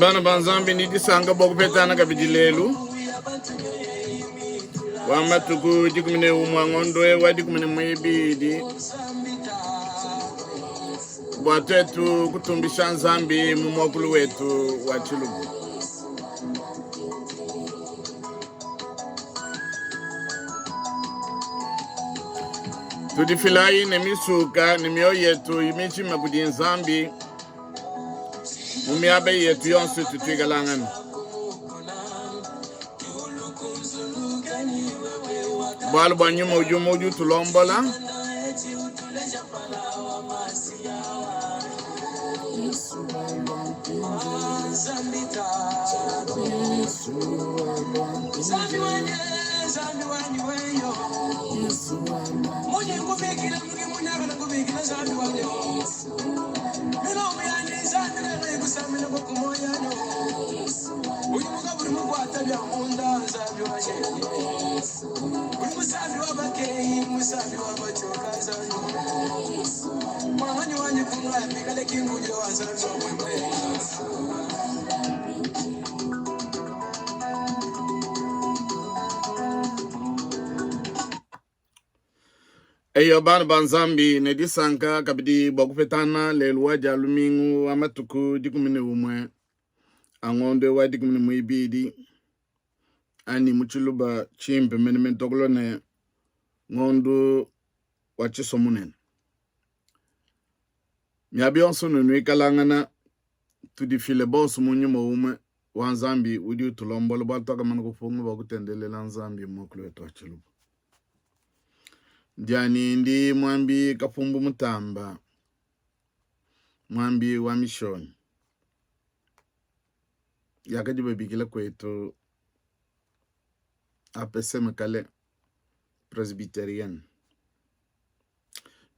Bana ba Nzambi, ndi disanka bua kupetana kabidi lelu wa matuku 11 ngondo wa 12 bua tuetu kutumbisha Nzambi mu muakulu wetu wa Tshiluba. Tudifilayi ne misuka ne mioyo yetu mijima kudi Nzambi mu miaba yetu yonso itu tuikalangana. Bualu bua nyuma udi umue udi utulombola. Eyo bana ba Nzambi, ne disanka kabidi bua kupetana lelu wa dia lumingu wa matuku 11 a ngondo wa 12 anyi mu tshiluba tshimpe menemene tuakula ne ngondu wa tshiso munene. Miaba yonso nuikalangana, tudifile bonso mu nyuma umue wa Nzambi udi utulombola, bualu tuakamana kupunga bua kutendelela Nzambi mu muakulu wetu wa tshiluba. Ndianyi ndi muambi Kapumbu Mutamba, muambi wa mishonyi yakadi babikila kuetu APSM kale Presbyterian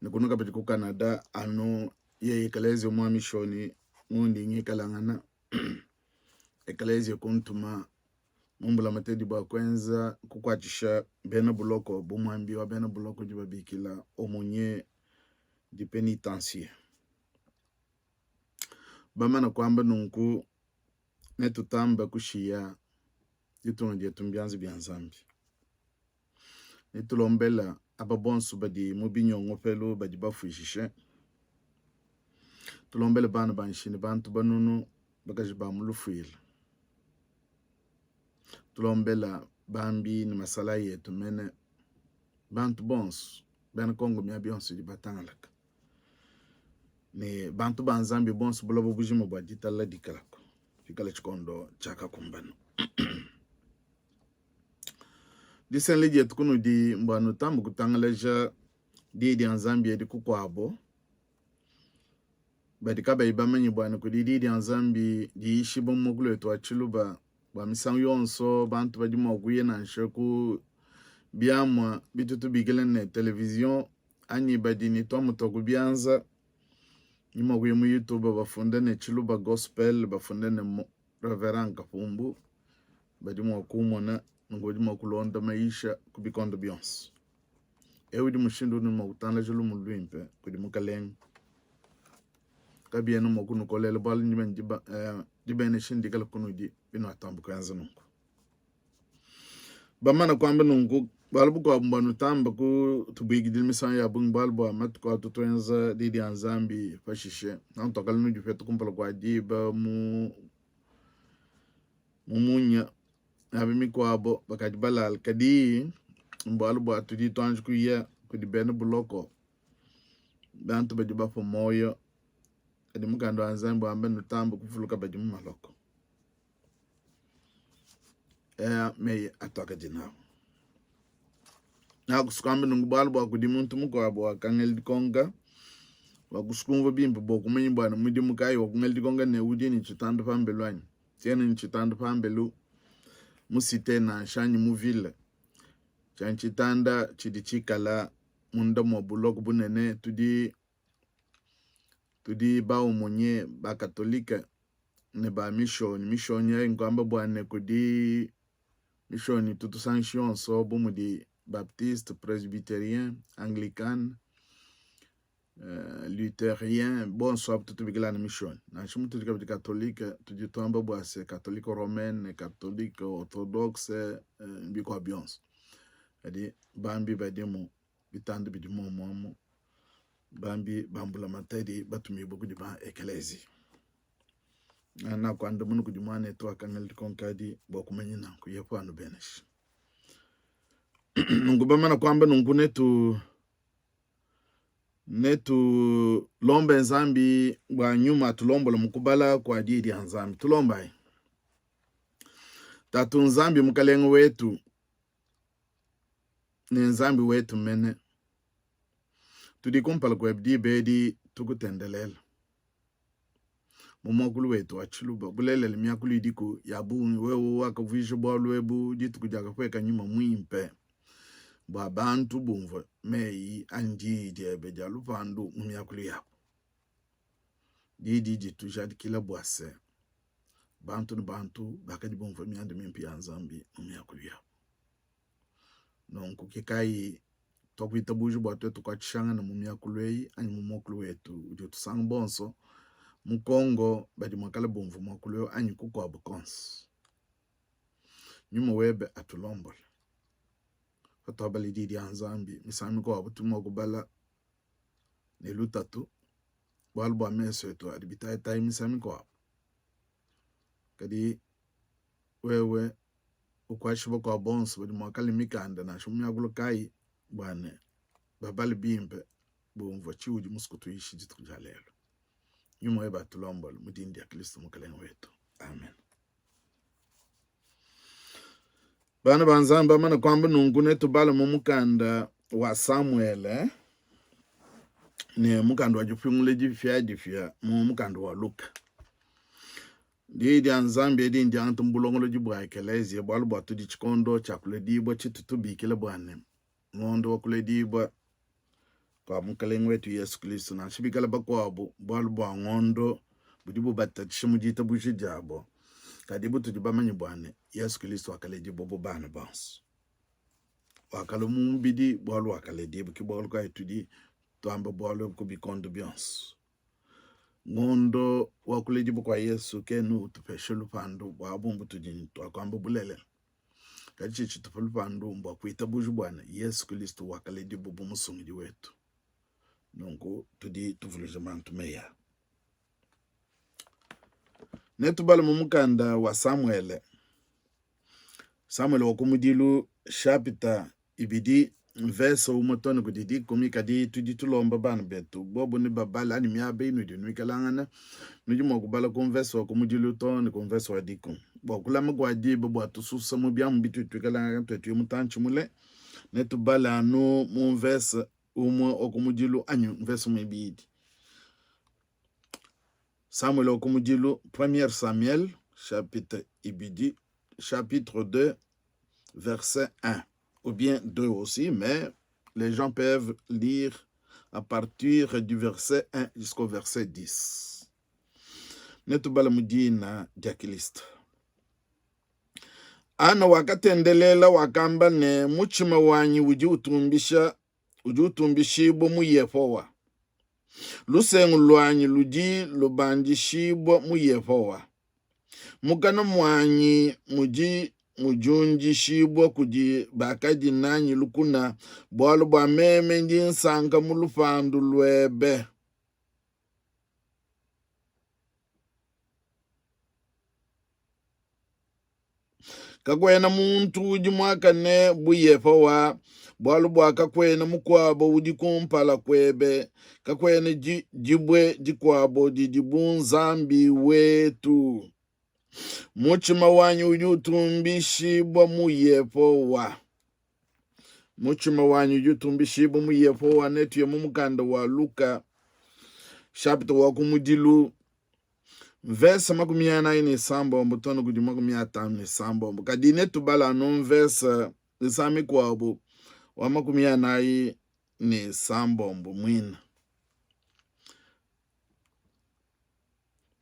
ne kunu kabidi ku Canada anu yeye ekelezia mwa mishoni mundi ngikalangana ekelezia kuntuma mu mbulamatadi bua kuenza kukuatshisha bena buloko bu muambi wa bena buloko udi babikila aumônier du penitencier. Bamana kuamba nunku netutamba kushiya ditunga dietu mu bianza bia Nzambi. Netulombela aba bonso badi mu binyongopelu badi bafuishishe. Tulombele bana ba nshi ne bantu banunu bakaji ba mu lufuila. Tulombela bambi ne masalayi etu mene bantu bonso bena Kongo miaba yonso idi batangalaka ne bantu ba Nzambi bonso buloba bujima bua ditalala dikalaku pikala tshikondo tshiakakumbana. Disengelela dietu kunudi mbua nutambe kutangalaja diyi dia Nzambi edi kukuabo badi kabayi bamanye bua ne kudi diyi dia Nzambi diyishibua mu muakulu wetu wa Tshiluba bua misangu yonso bantu badi mua kuya nansha ku biamua bitu tubikila ne television anyi badi ne tuamu tua ku bianza ni mua kuya mu YouTube bafunda ne Tshiluba Gospel bafunda ne Reverend Kapumbu badi mua kumona nunku badi mua kulonda mayisha ku bikondo bionso. Eu udi mushindu unudi mua kutangalaja lumu luimpe kudi Mukalenge. Kabiena mua kunukolela bualu dibenesha ndikale kunudi binuatamba kuenza nunku. Bamana kuamba nunku, bualu bukuabu mbua nutamba kutubuikidila misangu ya bungi bualu bua matuku atu tuenza di dia Nzambi pashishe nantuakala nudipeta kumpala kua diba mu mu munya miaba mikuabo bakadi balala kadi mbualu bua tudi tuanji kuya kudi bena buloko bantu badi bapua muoyo kadi mukanda wa Nzambi wamba nutambe kuvuluka badi mu maloko eh, meyi atuakadi nawu nakusukuamba nunku bualu bua kudi muntu mukuabu wakangela dikonka wakusukumvua bimpe bua kumanya bua mudimu kayi wakungela dikonka ne udi ne tshitanda pambelu anyi tshiena ne tshitanda pambelu mu site nansha anyi mu ville tshia tshitanda tshidi tshikala munda mua buloko bunene tudi tudi baumonye ba katolike ne ba mishonyi mishonyi ayi nkuamba bua ne kudi mishonyi tutusangishi yonso bu mudi baptiste presbyterien anglicane. Lutherien, bonso abu tutubikila ne mishonyi. Nansha mutudi kabidi katolike, tudi tuamba bua se katolike romaine, katolike orthodoxe, bikuabu bionso. Kadi bambi badimu, bitanda bidi muomu amu, bambi ba mbulamatadi batumibue kudi ba ekeleziya. Nakuandamuna kudi muanetu wakangela dikonka adi bua kumanya nanku. Yehowa anubeneshe. Nunku bamana kuamba nunku netu netulombe Nzambi bua nyuma atulombole mu kubala kua Diyi dia Nzambi. Tulombayi. Tatu Nzambi Mukalenge wetu ne Nzambi wetu mene, tudi kumpala kuebe diba edi tukutendelela mu muakulu wetu wa Tshiluba. Bulelela, miakulu idiku ya bungi. Wewe wakavuija bualu ebu dituku diakapueka Nyuma Muimpe bua bantu bumvue meyi anyi diyi diebe dia lupandu mu miakulu yabu. Diyi didi ditujadikila bua se, bantu ne bantu bakadi bumvue mianda mimpe ya Nzambi mu miakulu yabu. Nunku ke kayi tuakuitabuja bua tuetu kuatshishangana mu miakulu eyi anyi mu muakulu wetu udi utusanga bonso mu Congo badi muakale bumvue muakulu eu anyi kukuabu konso. Nyuma webe atulombole patuabala Diyi dia Nzambi. Misangu mikuabu tudi mua kubala ne lutatu bualu bua mesu etu adi bitayitayi misangu mikuabu, kadi wewe ukuatshishe bakuabu bonso badi mua kale mikanda nansha mu miakulu kayi bua ne babale bimpe bumvue tshiudi musue kutuyisha dituku dia lelu. Nyuma webe atulombole mu dina dia Kristo Mukalenge wetu. Amen. Bana ba Nzambi bamane kuamba nunku, netubale mu mukanda wa Samuele ne mukanda wa Dipungila Dipiadipia mu mukanda wa Luka. Diyi dia Nzambi edi ndiangata mu bulongolodi bua Ekeleziya, bualu bua tudi tshikondo tshia kuledibua tshitu tubikila bua ne, ngondo wa kuledibua kua Mukalenge wetu Yesu Kristo. Nansha bikala bakuabu bualu bua ngondo budi bubatatshisha mu ditabuja diabo, kadi butudi bamanye bua ne, Yesu Kristo wakaledibua bu bana bonso. Wakalua mu mubidi bualu wakaledibua, ke bualu kayi tudi tuamba bualu ebu ku bikondo bionso. Ngondo wa kuledibua kua Yesu kena utupesha lupandu bua bu butudi tuakuamba bulelela. Kadi tshidi tshitupa lupandu mbua kuitabuja bua ne, Yesu Kristo wakaledibua bu Musungidi wetu. Nunku tudi tuvuluija bantu meyi aa. Netubale mu mukanda wa Samuele, Samuele wa kumudilu shapita ibidi mvese umue too ne kudi dikumi. Kadi tudi tulomba bana betu bobu ne babale anyi miaba inudi nuikalangana, nudi mua kubala ku mvese wa kumudilu too ne ku mvese wa dikumi bua kulama kua diba bua tususa mu biamu bitudi tuikalangana tuetu mutantshi mule ne tubale anu mu mvese umue wa kumudilu anyi mvese muibidi. Samuele wa kumudilu, 1 Samuel chapitre ibidi, chapitre 2 verset 1 ou bien 2 aussi, mais les gens peuvent lire à partir du verset 1 jusqu'au verset 10. Netubale mu dina dia Kristo. Ana wakatendelela wakamba ne, mutshima wanyi udi utumbisha udi utumbishibua mu Yehowa. Lusengu luanyi ludi lubandishibua mu Yehowa. Mukana muanyi mudi mudiundishibua kudi bakadi nanyi lukuna, bualu bua meme ndi nsanka mu lupandu luebe. Kakuena muntu udi muakane bu Yehowa, bualu bua kakuena mukuabo udi kumpala kuebe, kakuena dibue dikuabo didi bu Nzambi wetu. Mutshima wanyi udi utumbishibua mu Yehowa. Mutshima wanyi udi utumbishibua mu Yehowa. Netuye mu mukanda wa Luka chapitre wa kumudilu mvese 46 too ne kudi 57 kadi netubala anu mvese misangu mikuabu wa 47 muine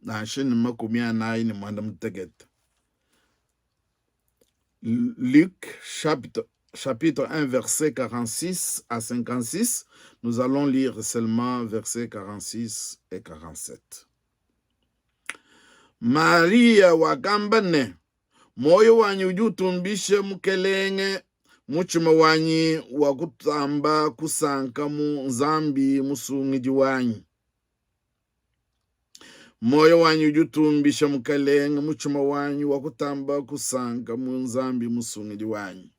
nansha ne 45. Luc chapitre, chapitre 1, verset 46 à 56. Nous allons lire seulement versets 46 et 47. Maria wakamba ne, Muoyo wanyi udi utumbisha Mukelenge, mutshima wanyi wakutamba kusanka mu Nzambi Musungidi wanyi. Muoyo wanyi udi utumbisha Mukelenge, mutshima wanyi wakutamba kusanka mu Nzambi Musungidi wanyi.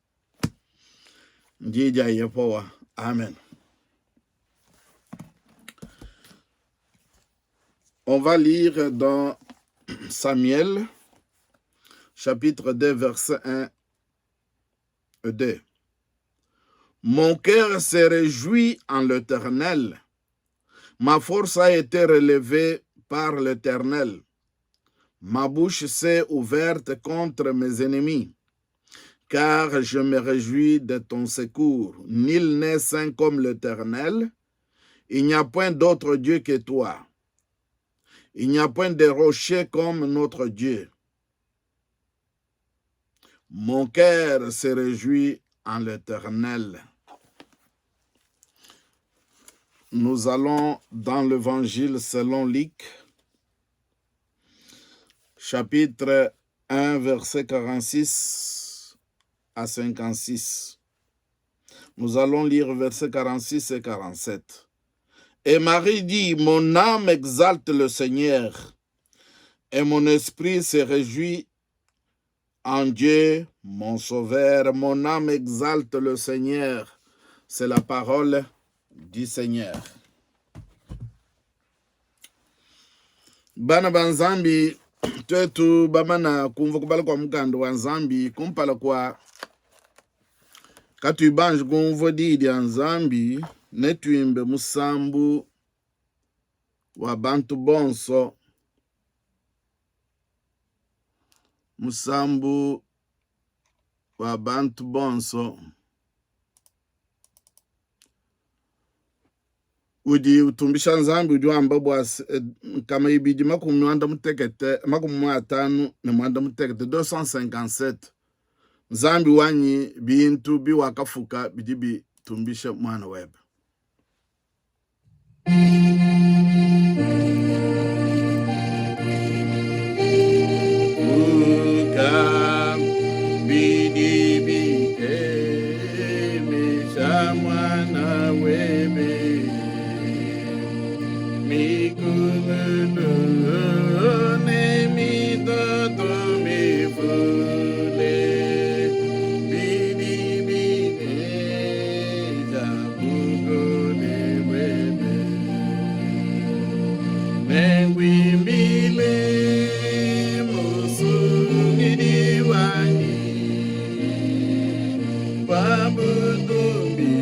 Ndi dia Yehowa. Amen. On va lire dans Samuel, chapitre 2, verset 1 et 2. Mon cœur se réjouit en l'Éternel. Ma force a été relevée par l'Éternel. Ma bouche s'est ouverte contre mes ennemis, car je me réjouis de ton secours. Nul n'est saint comme l'Éternel. Il n'y a point d'autre Dieu que toi. Il n'y a point de rocher comme notre Dieu. Mon cœur se réjouit en l'Éternel. Nous allons dans l'Évangile selon Luc, chapitre 1, verset 46 à 56. Nous allons lire versets 46 et 47. Et Marie dit, Mon âme exalte le Seigneur, et mon esprit se réjouit en Dieu, mon Sauveur. Mon âme exalte le Seigneur. C'est la parole du Seigneur. Bana ba Nzambi, tuetu bamana kumvua kubala kua mukanda wa Nzambi kumpala kua katuyi banji kumvua diyi dia Nzambi, netuimbe musambu wa bantu bonso, musambu wa bantu bonso udi utumbisha Nzambi udi wamba bua 257 257 Nzambi wanyi bintu biwakafuka bidi bitumbisha muana webe. Fuka bidi bikemesha muana webe mikununu ne mitoto mivule bidi bileja bukole buebe nenguimbile musungidi wanyi wa butumbi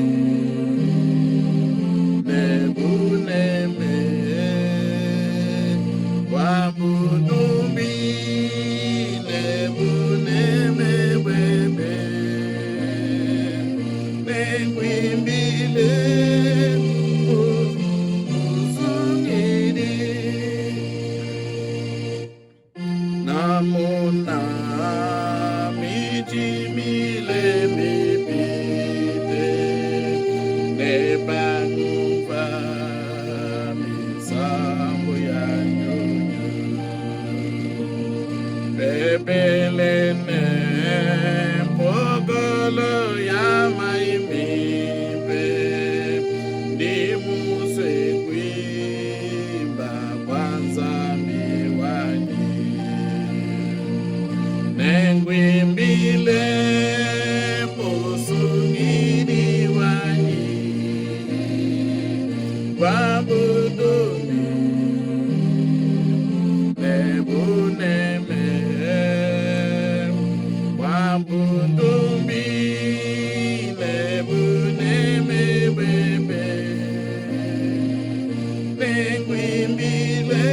ne buneme wa butumbi ne buneme buebe nenguimbile musungidi Namona miji mile mipite ne bangumva misambo ya nyunyu pepelene mpokolo ya mai mimpe ndi musue kuimba bua Nzambi wanyi nenguimbile musungidi wanyi wa butumbi ne buneme wa butumbi ne buneme buebe nenguimbile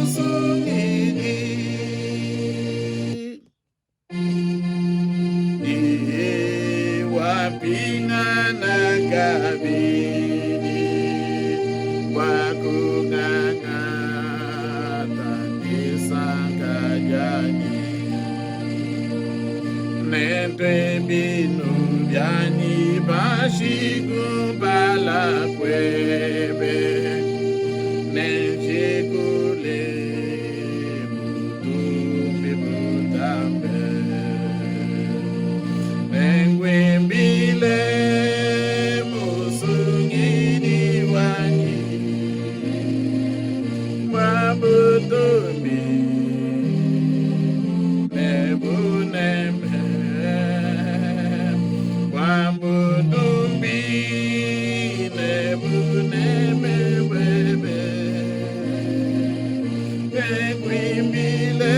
Musungidi. Wapingana kabidi bua kungangata disanka dianyi. Nentue binu bianyi panshi kumpala kuebe, nenjikule butumbi butambe. Nenkuimbile Musungidi wanyi bua butumbi ne buneme, bua butumbi ne buneme buebe. Nenkuimbile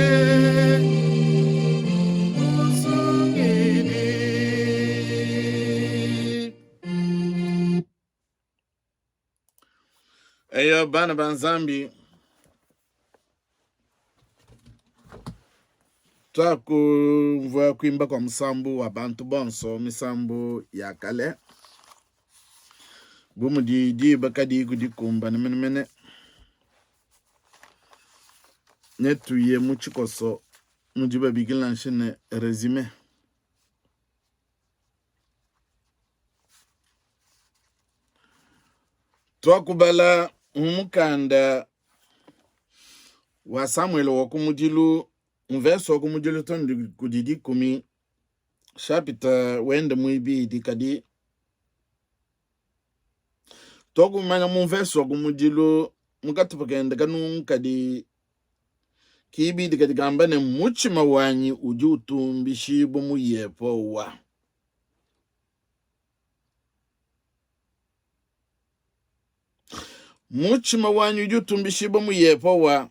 Musungidi. Eyo bana ba Nzambi, twakumvua kuimba kwa musambu wa bantu bonso, misambu ya kale bu mudi diba kadiyi dikumbane menemene. Netuye mu tshikoso mudi babikila nansha ne resume. Tuakubala mu mukanda wa Samuele wa kumudilu, mvese wa kumudilu to ne kudi dikumi, shapita wende muibidi, kadi tuakumanya mu mvese wa kumudilu mu katupa kende kanungu kadi kibidi kadi kamba ne, mutshima wanyi udi utumbishibua mu Yehowa. Mutshima wanyi udi utumbishibua mu Yehowa.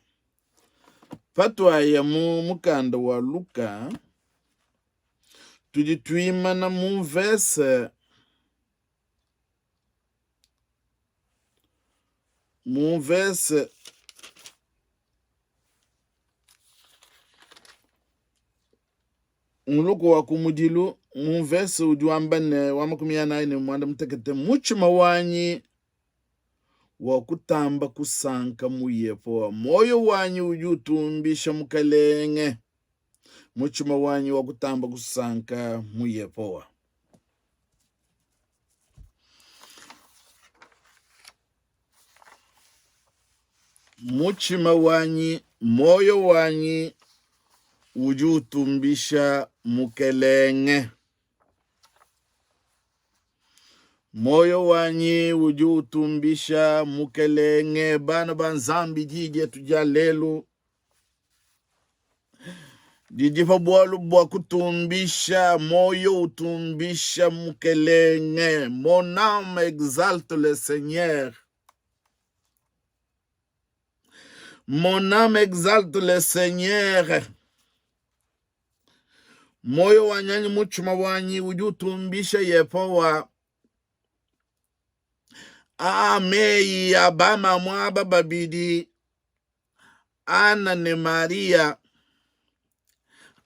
Patuaya mu mukanda wa Luka, tudi tuimana mu mvese mu mvese Muluku wa kumudilu mu mvese udi wamba ne wa 48, mutshima wanyi wakutamba kusanka mu Yehowa, muoyo wanyi udi utumbisha Mukelenge, mutshima wanyi wakutamba kusanka mu Yehowa. Mutshima wanyi, muoyo wanyi udi utumbisha Mukelenge. Muoyo wanyi udi utumbisha Mukelenge. Bana ba Nzambi, diyi dietu dia lelu didi pa bualu bua kutumbisha muoyo utumbisha Mukelenge. Mon âme exalte le Seigneur. Mon âme exalte le Seigneur. Moyo wanyi anyi mutshima wanyi udi utumbisha Yehowa. Aa meyi a bamamu aba babidi Ana ne Mariya.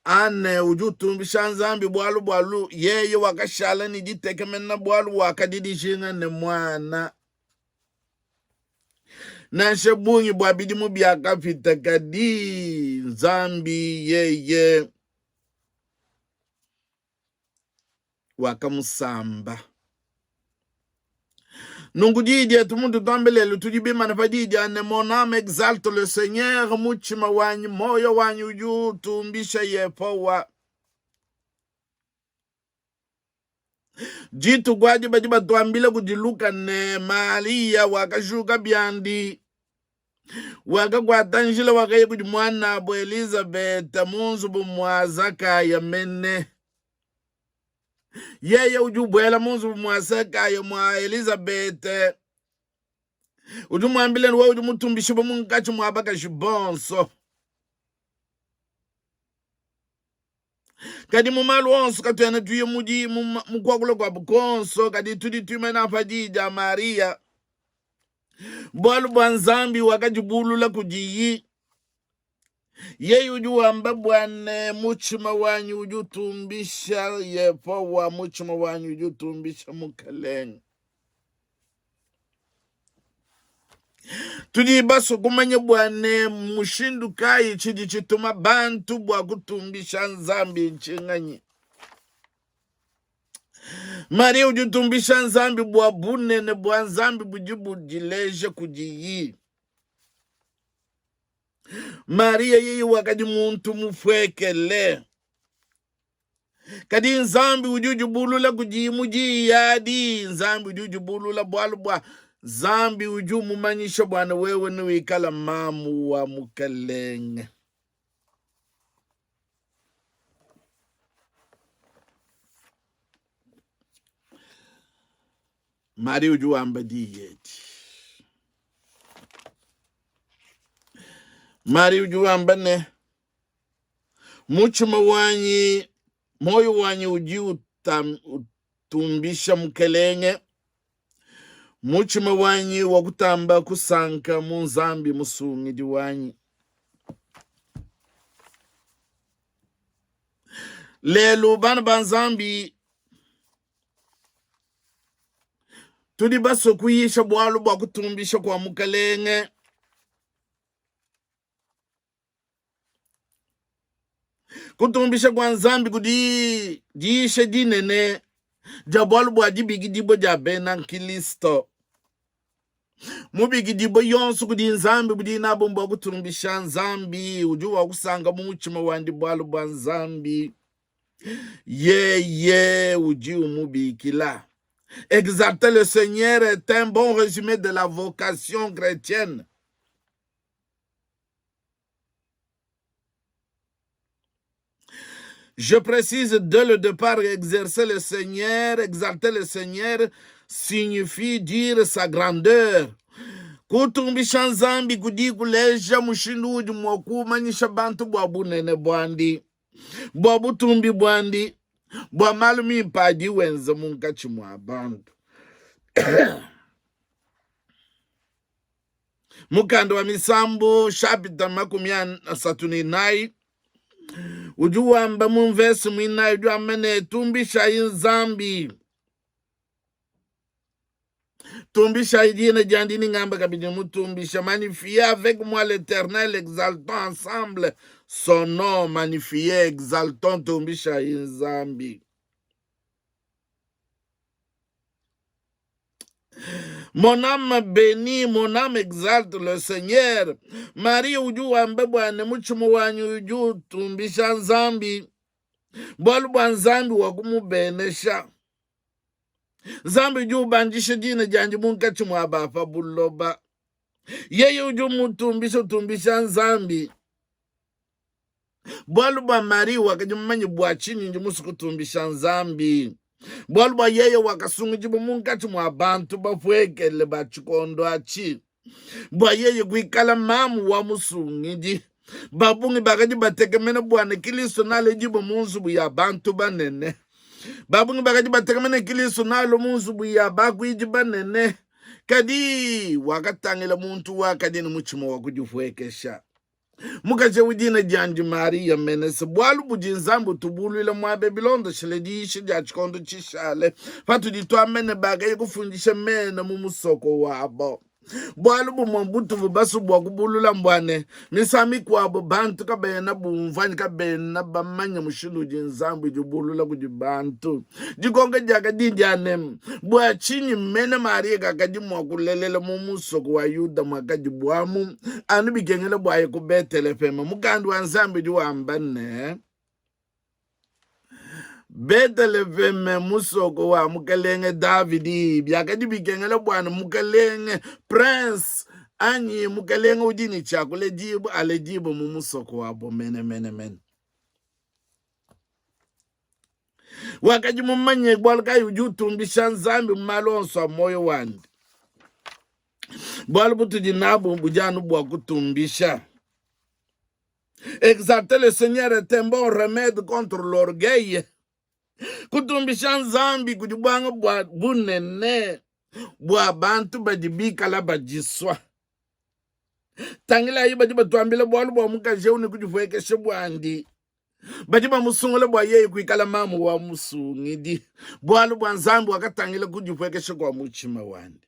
Anne udi utumbisha Nzambi bualu bua yeye wakashala ne ditekemena bualu wakadi dijinga ne muana. Nansha bungi bua bidimu biakapita, kadi Nzambi yeye wakamusamba. Nunku diyi dietu muntu tuambe lelu tudi bimane pa diyi dia ne mon âme exalte le Seigneur, mutshima wanyi, moyo wanyi udi utumbisha Yehowa. Dituku adi badi batuambila kudi Luka ne Mariya wakajuka biandi wakakuata njila wakaya kudi muanabu Elizabeta mu nzubu mua Zakaya mene. Yeye udi ubuela mu nzubu mua Sakaya mua Elizabete, udi umuambila ne, wewe udi mutumbishibue munkatshi mua bakaji bonso. Kadi mu malu onso katuena tuya mudi mu kuakula kuabu kuonso, kadi tudi tuimana pa diyi dia Mariya, bualu bua Nzambi wakadibulula kudiyi. Yeye udi wamba bua ne, mutshima wanyi udi utumbisha Yehowa, mutshima wanyi udi utumbisha Mukelenge. Tudi basue kumanya bua ne, mushindu kayi tshidi tshituma bantu bua kutumbisha Nzambi ntshinganyi? Maria udi utumbisha Nzambi bua bunene bua Nzambi budi budileja kudiyi. Maria yeye wakadi muntu mupuekele, kadi Nzambi udi udibulula kudiyi mu diyi adi. Nzambi udi udibulula bualu bua Nzambi udi umumanyisha bua ne wewe newikala mamu wa Mukelenge. Maria udi wamba diyi edi. Maria udi wamba ne, mutshima wanyi, muoyo wanyi udi utumbisha Mukelenge, mutshima wanyi wakutamba kusanka mu Nzambi Musungidi wanyi. Lelu bana ba Nzambi tudi basue kuyisha bualu bua kutumbisha kua Mukelenge. Kutumbisha kua Nzambi kudi diyisha dinene dia bualu bua dibikidibua dia bena Nkristo. Mubikidibue yonso kudi Nzambi budi nabu mbua kutumbisha Nzambi, udi wa kusanka mu mutshima wandi bualu bua Nzambi. Yeye udi umubikila. Exalter le Seigneur est un bon résumé de la vocation chrétienne. Je précise dès le départ, exercer le Seigneur, exalter le Seigneur signifie dire sa grandeur. Kutumbisha Nzambi kudi kuleja mushindu udi mua kumanyisha bantu bua bunene buandi, bua butumbi buandi, bua malu mimpe adi wenza munkatshi mua bantu. Mukanda wa Misambu shapita 34 udi wamba mu mvese muinayi udi wamba ne, tumbishayi Nzambi, tumbishayi dina diandi, ni ngamba kabidi mutumbisha. Magnifiez avec moi l'Éternel, exaltons ensemble son nom. Magnifiez, exaltons, tumbishayi Nzambi. Mon âme bénit, mon âme exalte le Seigneur. Maria udi wamba bua ne mutshima wanyi udi utumbisha Nzambi, bualu bua Nzambi wakumubenesha. Nzambi udi ubandisha dina diandi munkatshi mua ba pa buloba. Yeye udi umutumbisha, utumbisha Nzambi. Bualu bua Marie wakadi mumanye bua tshinyi ndi musue kutumbisha Nzambi, bualu bua yeye wakasungudibua munkatshi mua bantu bapuekele ba tshikondo atshi, bua yeye kuikala mamu wa Musungidi. Ba bungi bakadi batekemena bua ne Kilisto naledibue mu nzubu ya bantu banene. Ba bungi bakadi batekemena Kilisto nalue mu nzubu ya bakuidi banene. Kadi wakatangila muntu wakadi ne mutshima wa kudipuekesha. Mukaji eu dina diandi Mariya Menese. Bualu budi Nzambi utubuluila muaba bilondeshile diyisha dia tshikondo tshishale, patudi tuamba ne bakaya kufundisha mena mu musoko wabo. Bualu bumue butuvua basue bua kubulula mbua ne, misangu mikuabo bantu kabena bumvua anyi kabena bamanya mushindu udi Nzambi udibulula kudi bantu. Dikonka diakadi dia ne, bua tshinyi mene Mariya kakadi mua kulelela mu musoko wa Yuda muakadibu amu anu bikengela bua aye ku Beteleheme? Mukanda wa Nzambi udi wamba ne, Beteleheme musoko wa mukelenge Davidi. Biakadi bikengela bua ne mukelenge prince anyi mukelenge udi ne tshia kuledibua aledibue mu musoko wabo mene mene mene. Wakadi mumanye bualu kayi udi utumbisha Nzambi mu malu onso a muoyo wandi. Bualu butudi nabu budi anu bua kutumbisha. Exalter le Seigneur est un bon remède contre l'orgueil. Kutumbisha Nzambi kudi buanga bua bunene bua bantu badi bikala badisua. Tangilayi, badi batuambila bualu bua mukaji eu ne kudipuekesha buandi. Badi bamusungula bua yeye kuikala mamu wa musungidi, bualu bua Nzambi wakatangila kudipuekesha kua mutshima wandi.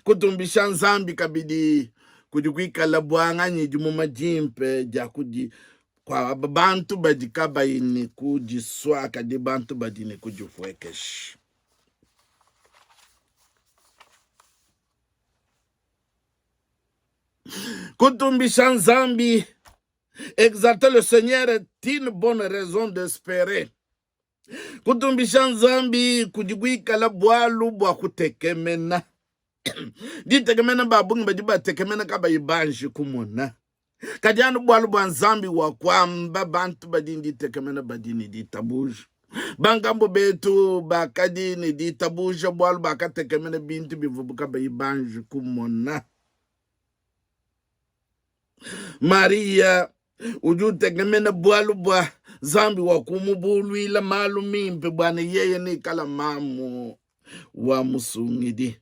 Kutumbisha Nzambi kabidi kudi kuikala buanganyi dimuma dimpe dia kudi kua bantu badi kabayi ne kudisua, kadi bantu badi ne kudipuekesha. Kutumbisha Nzambi, exalter le Seigneur est une bonne raison d'espérer. Kutumbisha Nzambi kudi kuikala bualu bua kutekemena. Ditekemena ba bungi badi batekemena kabayi banji kumona. Kadi anu bualu bua Nzambi wa kuamba bantu badi ne ditekemena badi ne ditabuja. Bankambua betu bakadi ne ditabuja bualu bakatekemena bintu bivuabu kabayi banji kumona. Mariya udi utekemena bualu bua Nzambi wa kumubuluila malu mimpe bua ne yeye neikala mamu wa musungidi.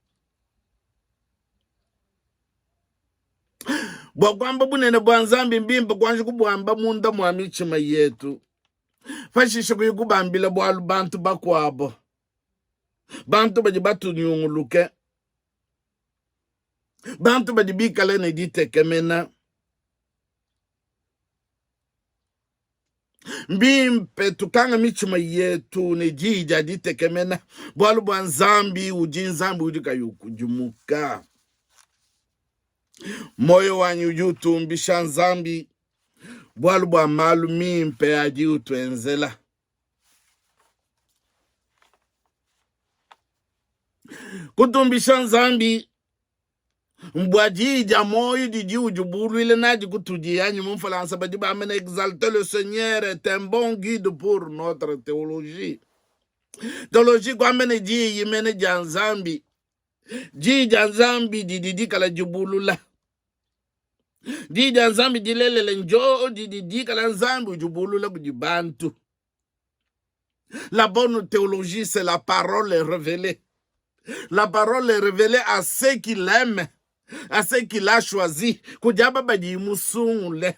Bua kuamba bunene bua Nzambi mbimpe kuanji kubuamba munda mua mitshima yetu, pashishe kuyi kubambila bualu bantu bakuabo, bantu badi batunyunguluke, bantu badi bikale ne ditekemena. Mbimpe tukanga mitshima yetu ne diyi dia ditekemena, bualu bua Nzambi udi Nzambi udi kayi ukudimuka. Muoyo wanyi udi utumbisha Nzambi bualu bua malu mimpe adi utuenzela. Kutumbisha Nzambi mbua diyi dia muoyo didi udibuluila nadi kutudi, anyi mu Mfulansa badi bamba ne exalter le Seigneur est un bon guide pour notre théologie. Théologie kuamba ne diyi mene dia Nzambi. Diyi dia Nzambi didi dikala dibulula. Diyi dia Nzambi dilelela njo didi dikala Nzambi udibulula kudi bantu. La bonne théologie, c'est la parole révélée. La parole est révélée à ceux qui l'aiment, à ceux qu'il a choisi. Kudi aba badi musungule.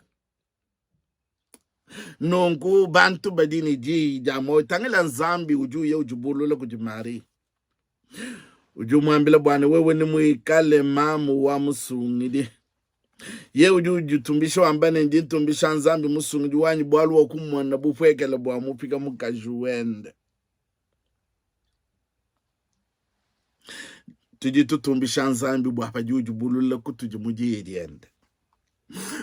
Nunku bantu badi ne diyi dia muoyo. Tangila Nzambi udi uya udibulula kudi Marie. Udi umuambila bua ne wewe ne muikale mamu wa musungidi. Ye udi uditumbisha wamba ne, Ndi ntumbisha Nzambi Musungidi wanyi, bualu wakumona bupuekele bua mupika mukaji wende. Tudi tutumbisha Nzambi bua padi udibulula kutudi mu Diyi diende.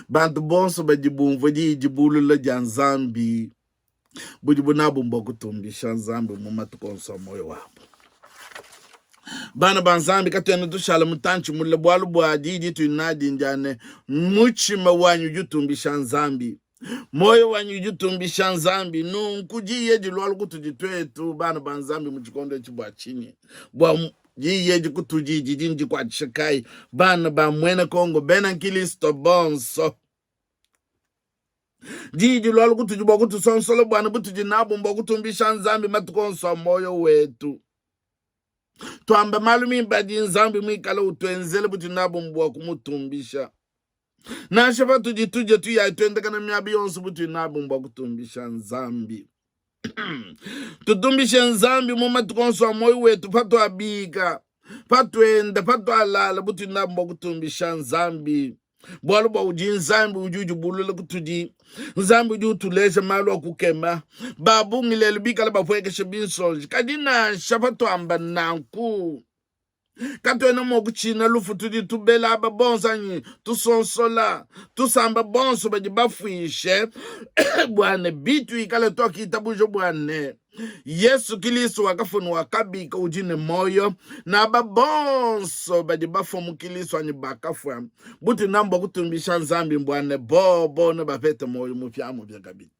Bantu bonso badi bumvua diyi dibulula dia Nzambi budibu nabu mbua kutumbisha Nzambi mu matuku onso a muoyo wabu. Bana ba Nzambi, katuena tushala mutantshi mule, bualu bua diyi ditudi nadi ndia ne, mutshima wanyi udi utumbisha Nzambi, muoyo wanyi udi utumbisha Nzambi. Nunku diyi edi lualu kutudi tuetu bana ba Nzambi mu tshikondo etshi bua tshinyi? Bua diyi edi kutudi didi ndikuatshisha kayi? Bana ba muena Kongo, bena Nkristo bonso, Diyi dilualu kutudi bua kutusonsola buana butudi nabu mbua kutumbisha Nzambi matuku onso a muoyo wetu. Tuambe malu mimpe adi Nzambi muikale utuenzela butudi nabu mbua kumutumbisha. Nansha patudi tudia tuya tuendakana miaba yonso butudi nabu mbua kutumbisha Nzambi. Tutumbishe Nzambi mu matuku onso a muoyo wetu patuabika, patuenda, patualala butudi nabu mbua kutumbisha Nzambi. Bualu bua udi Nzambi udi udibulula kutudi, Nzambi udi utuleja malu a kukema. Ba bungi lelu bikale bapuekesha binsonji, kadi nansha patuamba nanku katuena mua kutshina lufu. Tudi tubela aba bonso anyi tusonsola tusamba bonso badi bafuishe bua ne bituikale tuakitabuja bua ne Yesu Kilisto wakafua ne wakabika udi ne muoyo, ne aba bonso badi bafua mu Kilisto anyi bakafua, butudi nabu bua kutumbisha Nzambi mbua ne bobo nebapete muoyo mupiamupia kabidi.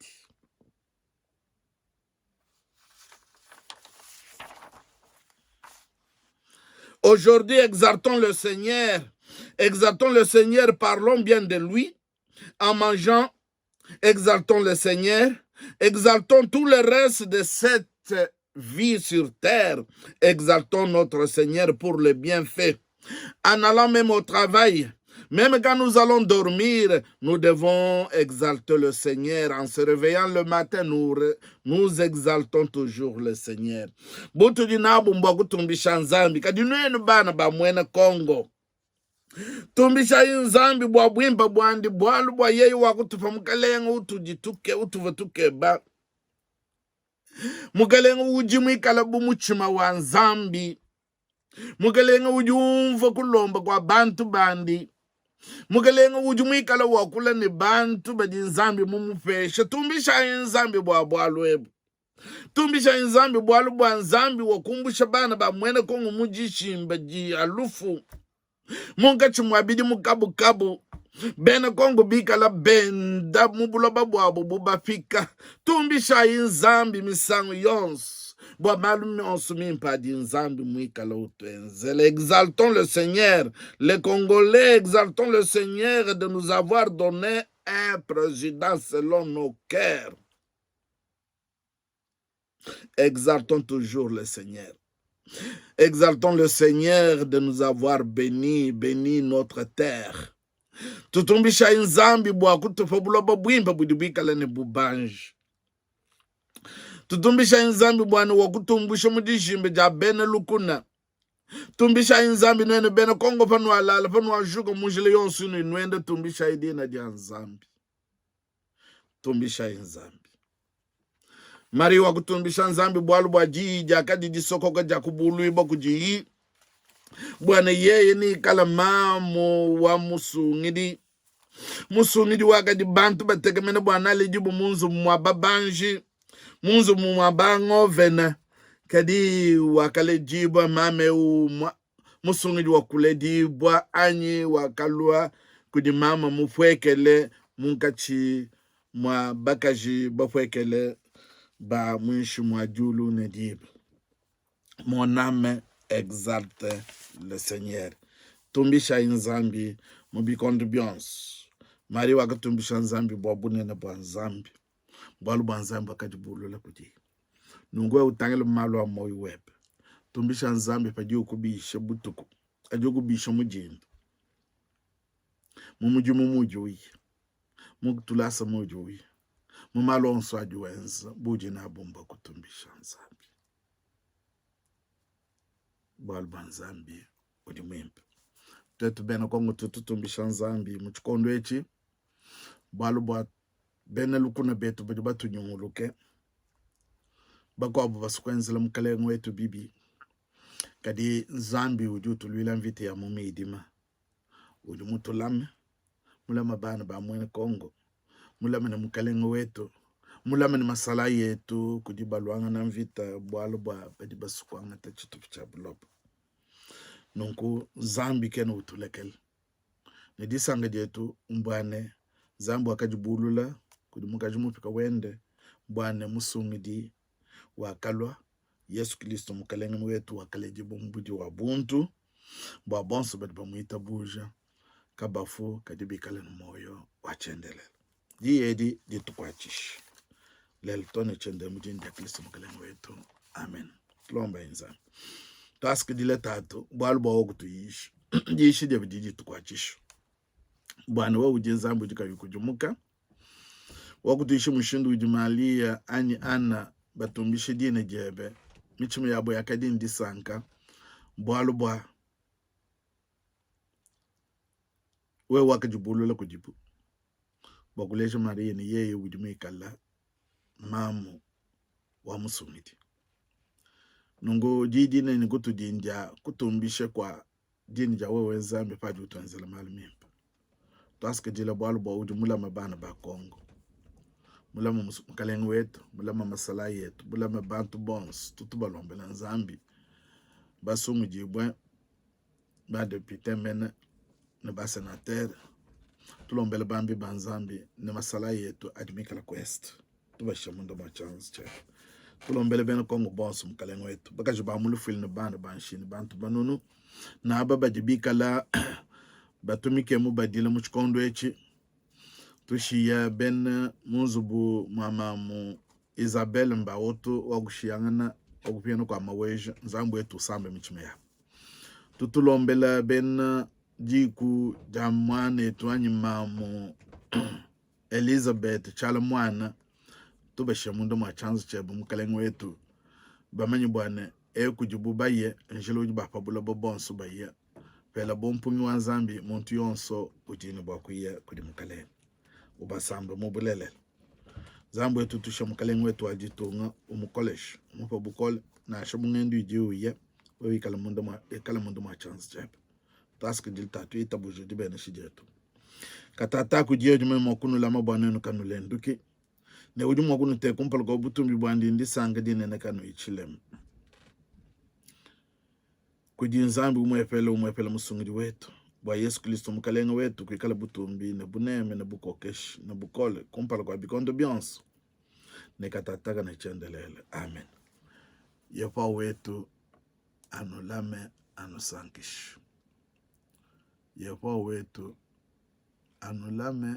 Aujourd'hui, exaltons le Seigneur. Exaltons le Seigneur, parlons bien de lui en mangeant. Exaltons le Seigneur. Exaltons tout le reste de cette vie sur terre. Exaltons notre Seigneur pour le bienfait. En allant même au travail, même quand nous allons dormir, nous devons exalter le Seigneur. En se réveillant le matin, nous, nous exaltons toujours le Seigneur. Butudi nabu mbua kutumbisha Nzambi. Kadi nuenu bana ba muena Kongo, tumbishayi Nzambi bua buimpe buandi, bualu bua yeye wakutupa mukalenga utudi tuke, utuvua tukeba. Mukalenga udi muikala bu mutshima wa Nzambi. Mukelenge udi umvua kulomba kua bantu bandi. Mukelenge udi muikale wakula ne bantu badi Nzambi mumupeshe. Tumbishayi Nzambi bua bualu ebu. Tumbishayi Nzambi bualu bua Nzambi wakumbusha bana ba muena Kongo mu dishimba dia lufu. Munkatshi mua bidimu kabukabu, bena Kongo bikala benda mu buloba buabu bu bapika. Tumbishayi Nzambi misangu yonso bua malu onso mimpe adi Nzambi muikala utuenzela. Exaltons le Seigneur, les Congolais, exaltons le Seigneur de nous avoir donné un président selon nos cœurs. Exaltons toujours le Seigneur. Exaltons le Seigneur de nous avoir béni, béni notre terre. Tutumbishayi Nzambi bua kutupa buloba buimpe budi buikale ne bubanji. Tutumbishayi Nzambi bua ne wakutumbusha mu dijimba dia bena lukuna. Tumbishayi Nzambi nuenu bena Kongo panualala panuajuka mu njila yonso inudi nuenda, tumbishayi dina dia Nzambi. Tumbishayi Nzambi. Maria wakutumbisha Nzambi bualu bua diyi diakadi disokoka dia kubuluibua kudiyi, bua ne yeye neikala mamu wa Musungidi. Musungidi wakadi bantu batekemene bua naledibu mu nzubu mua babanji, mu nzubu mua bangovena, kadi wakaledibua mama eu Musungidi wa kuledibua anyi wakalua kudi mama mupuekele munkatshi mua bakaji bapuekele ba muinshi mua diulu ne diba. Mon ame exalte le Seigneur. Tumbishayi Nzambi mu bikondo bionso. Maria wakatumbisha Nzambi bua bunene bua Nzambi, bualu bua Nzambi wakadibulula kudiye. Nunku wewe utangile mu malu a muoyo webe, tumbisha Nzambi padiye ukubisha butuku, padiye ukubisha mu dinda, mu mudimu muudi uya, mu tulasa muudi uya, mu malu onso adi wenza, budi nabu mbua kutumbisha Nzambi, bualu bua Nzambi udi muimpe. Tuetu bena Kongo tutu tutumbisha Nzambi mu tshikondo etshi, bualu bua bena lukuna betu badi batunyunguluke, bakuabu basue kuenzela mukalenge wetu bibi, kadi Nzambi udi utuluila mvita ya mu midima, udi mutulame, mulame bana ba muena Kongo, mulame ne mukalenge wetu, mulame ne masalayi etu kudi baluangana mvita bualu bua badi basue kuangata tshitupa tshia buloba. Nunku Nzambi kena utulekela. Ne disanka dietu mbua ne, Nzambi wakadibulula kudi mukaji mupika wende bua ne Musungidi wakalua, Yesu Kilisto Mukelenge wetu wakaledibua mu mubidi wa buntu, bua bonso badi bamuitabuja kabafu kadi bikale ne muoyo wa tshiendelele. Diyi edi ditukuatshishe lelu too ne tshiendelele mu dina dia Kilisto Mukelenge wetu. Amen. Tulombayi Nzambi. Tuasakidile Tatu bualu bua wewe kutuyisha. Diyisha diebe didi ditukuatshisha. Bua ne wewe udi Nzambi udi kayi ukudimuka. Wakutuyisha mushindu udi Malia anyi Ana batumbishe dina diebe. Mitshima yabo yakadi ne disanka bualu bua wewe wakadibulula kudibu bua kuleja Mariya ne yeye udi muikala mamu wa Musungidi. Nunku diyi dinene kutudi ndia kutumbisha kua dina dia wewe Nzambi padi utuenzela malu mimpe. Tuasakidila bualu bua udi mulame bana ba Kongo, mulame mukalenge wetu, mulame masalayi etu, mulame bantu bonso. Tutu balombela Nzambi basungidibue ba depute mene ne ba senateur, tulombele bambi ba Nzambi ne masalayi etu adi mikale ku est, tubashe munda mua tshianza tshiebe. Tulombele bena Kongo bonso, mukalenge wetu, bakaji ba mu lufuila ne bana ba nshini, bantu banunu na aba badi bikala batumike mu badila mu tshikondo etshi, tushiya bena mu nzubu mua mamu Isabelle Mbaotu wa kushiyangana wa kupingana kua Maweja, Nzambi wetu usambe mitshima yabu. Tutulombela bena diku dia muanetu anyi mamu Elizabeth Tshiala Muana, tubashiye munda mua tshianza tshiebe Mukalenge wetu, bamanye bua ne ekudibu baye njila udi ba pa buloba bonso baya. Pelabo mpungi wa Nzambi muntu yonso udi ne bua kuya kudi Mukalenge, ubasambe mu bulelela. Nzambi wetu tusha Mukalenge wetu wa ditunga, umukoleshe, umupe bukole nansha mu ngendu idi uya, wewe ikala munda mua ikala munda mua tshianza tshiebe. Tuasakidile Tatu, itabuja dibenesha dietu. Katata kudiye udi mua kunulama bua nuenu kanulenduki, ne udi mua kunuteka kumpala kua butumbi buandi ndisanka dinene kanuyi tshilema. Kudi Nzambi umuepele umuepele Musungidi wetu, bua Yesu Kristo Mukalenge wetu, kuikala butumbi ne buneme ne bukokeshi ne bukole kumpala kua bikondo bionso ne katataka ne tshiendelele. Amen. Yehowa wetu anulame anusankishe. Yehowa wetu anulame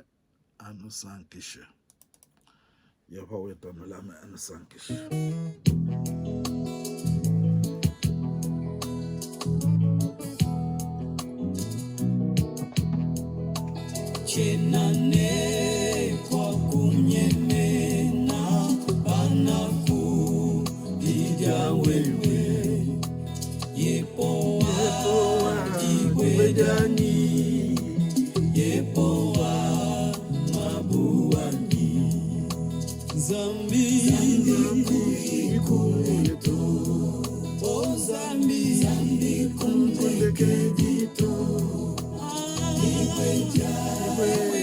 anusankishe. Yehowa wetu anulame anusankishe. Tshiena ne kua kunyemena panakupidia wewe, Yehowa dibue dianyi, Yehowa ngabu wanyi, Nzambi kuikule to, o Nzambi kundekedi to, dibue dianyi.